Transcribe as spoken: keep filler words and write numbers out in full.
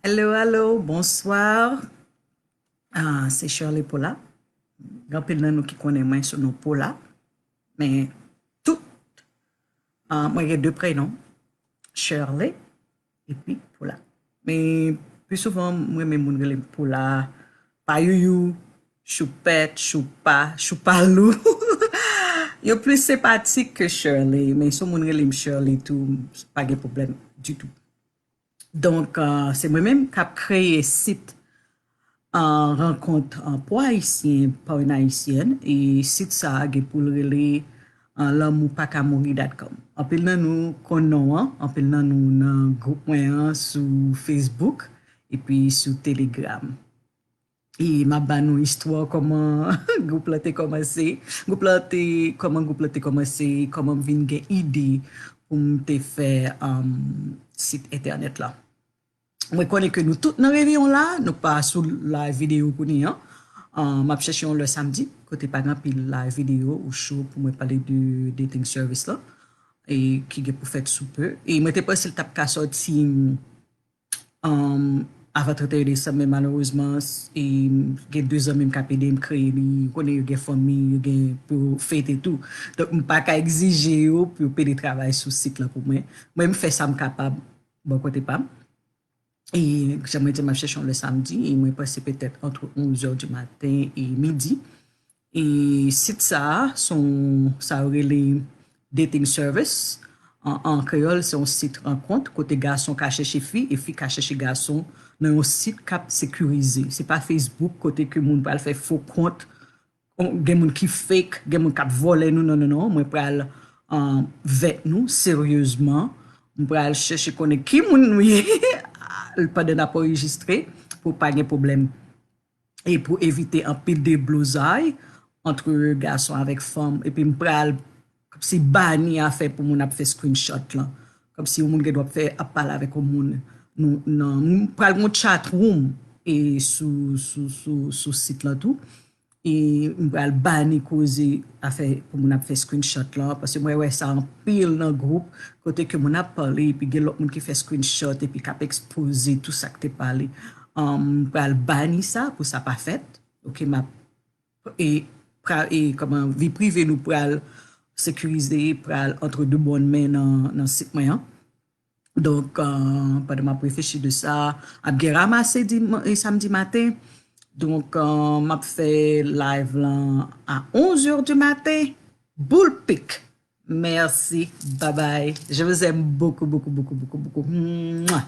Alo, alo, bonswa. Ah, se Shirley Paula. Gen anpil nan nou ki konnen mwen sou non Paula. Men tout, ah, mwen gen de prenon, Shirley epi Paula. Men pi souvan, mwen renmen moun rele m Paula, Payouyou, Choupèt, Choupa, Choupalou. Yo plis senpatik ke Shirley, men si yon moun rele m Shirley tou, pa gen pwoblèm ditou. Donk, ah, se mwen menm k ap kreye sit, ah, rankont, ah, pou Ayisyen pa yon Ayisyèn, e sit sa a gen pou l rele, ah, lanmou pa ka mouri dot com. Anpil nan nou konn non an, anpil nan nou nan gwoup mwen an sou Facebook epi sou Telegram. E m ap ba nou istwa kòman gwoup lan te kòmanse. Gwoup lan te, kòman gwoup lan te kòmanse, kòman m vin gen ide pou m te fè, um, sit entènèt la. Mwen konnen ke nou tout nan reveyon la, nou pa sou live videyo kounye an. Ah, m ap chèche yon lè samdi, kote pa gen anpil live videyo ou show pou mwen pale de dating service la. E ki gen pou fèt sou pe. E mwen te panse l t ap ka sòti, um, avan trannteyen desanm, men malerezman, s-, e, gen de zanmi m k ap ede m kreye li. Ou konnen yo gen fanmi, yo gen pou yo fete tou. Donk, m pa ka egzije yo pou yo pede travay sou sit lan pou mwen. Mwen, m fè sa m kapab bò kote pa m. E jan mwen di, m ap chèche yon lè samdi, e mwen panse petèt antre onz è di maten e midi. E sit sa a, se yon, sa yo rele dating service. An, an kreyòl, se yon sit rankont kote gason ka chèche fi e fi ka chèche gason nan yon sit k ap sekirize. Se pa Facebook kote ke moun pral fè fo kont, gen moun ki fake, gen moun k ap vòlè nou, non, non, non. Mwen pral, ah, vèt nou seryezman. Mwen pral chèche konnen ki moun nou ye pandan n ap anrejistre pou pa gen pwoblèm. E pou evite anpil deblozay antre gason avèk fanm. Epi m pral kòmsi bani afè pou moun ap fè screenshot lan. Kòmsi yon moun gen dwa ap fè, ap pale avèk yon moun. Nou, nan, m pral gen yon chat room e sou, sou, sou, sou sit lan tou. E m pral bani koze afè pou moun ap fè screenshot lan, paske mwen wè sa anpil nan gwoup, kote ke moun ap pale, epi gen lòt moun ki fè screenshot, epi k ap ekspoze tou sa k te pale. Um, m pral bani sa pou sa pa fèt. Oke, m ap, e, pra-, e, kòman, vi prive nou pral sekirize, pral antre de bòn men nan, nan sit mwen an. Donk, euh, pandan m ap reflechi de sa, ap gen ramase diman-, e samdi maten. Donk, euh, m ap fè live lan a onz è di maten. Boul pik. Merci. Bye bye. Je vous aime beaucoup, beaucoup, beaucoup, beaucoup, beaucoup. Mouah.